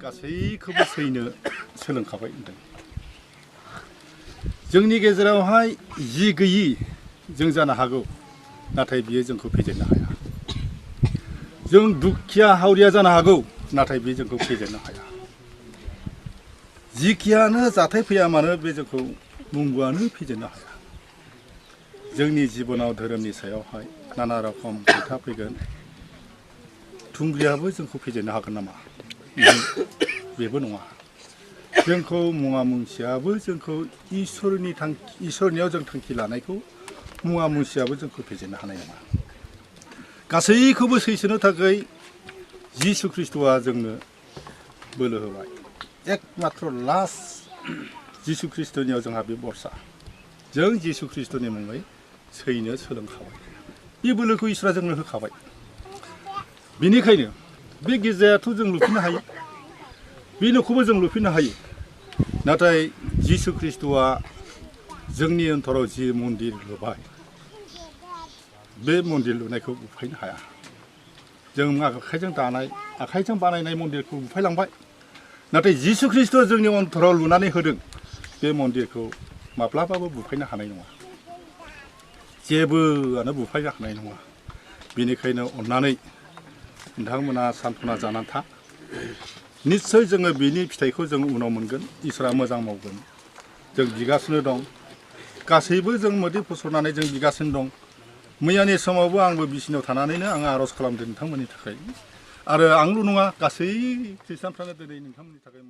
गासैखौबो सैनो सोलोंखाबाय होनदों। जोंनि गेजेरावहाय जि गैयि जों जानो हागौ, नाथाय बियो जोंखौ फेजेननो हाया। जों दुखिया हावरिया जानो हागौ, नाथाय बे जोंखौ फेजेननो हाया। जिखियानो जाथाय फैया मानो बे जोंखौ मुंगुआनो फेजेननो हाया। जोंनि जिबनाव धोरोमनि सायावहाय नाना रखम खोथा फैगोन। थुंग्रियाबो जोंखौ फेजेननो हागोन नामा? बेबो नङा। जोंखौ मुवा मुंसियाबो जोंखौ इसोरनियाव जों थांखि लानायखौ मुवा मुंसियाबो जोंखौ फेजेननो हानाय नङा। गासैखौबो सैसोनो थाखाय जिसु ख्रिस्ट'आ जोंनो बोलो होबाय। एकमात्र लास्ट जिसु ख्रिस्ट'नियाव जोंहा बे भरसा। जों जिसु ख्रिस्ट'नि मुङै सैनो सोलोंखाबाय। बे बोलोखौ इसोरा जोंनो होखाबाय। बेनिखायनो बे गिर्जायाथ' जों लुफिननो हायो, बे न'खौबो जों लुफिननो हायो। नाथाय जिसु ख्रिस्ट'आ जोंनि अन्तराव जि मन्दिर लुबाय, बे मन्दिर लुनायखौ बुफायनो हाया। जों आखाइजों दानाय, आखाइजों बानायनाय मन्दिरखौ बुफायलांबाय। नाथाय जिसु ख्रिस्ट'आ जोंनि अन्तराव लुनानै होदों, बे मन्दिरखौ माब्लाबाबो बुफायनो हानाय नङा। जेबोआनो बुफायनो हानाय नङा। बेनिखायनो अननानै नोंथांमोना सान्त्वना जानानै था। निस्सय जोङो बिनि फिथाइखौ जों उनाव मोनगोन। इसोरा मोजां मावगोन। जों बिगासिनो दं। गासैबो जों मोदै फसरनानै जों बिगासिनो दं। मैयानि समावबो आंबो बिसिनायाव थानानैनो आं आर'ज खालामदों नोंथांमोननि थाखाय। आरो आंल' नङा, गासै खृष्टानफ्रानो दिनै नोंथांमोननि थाखाय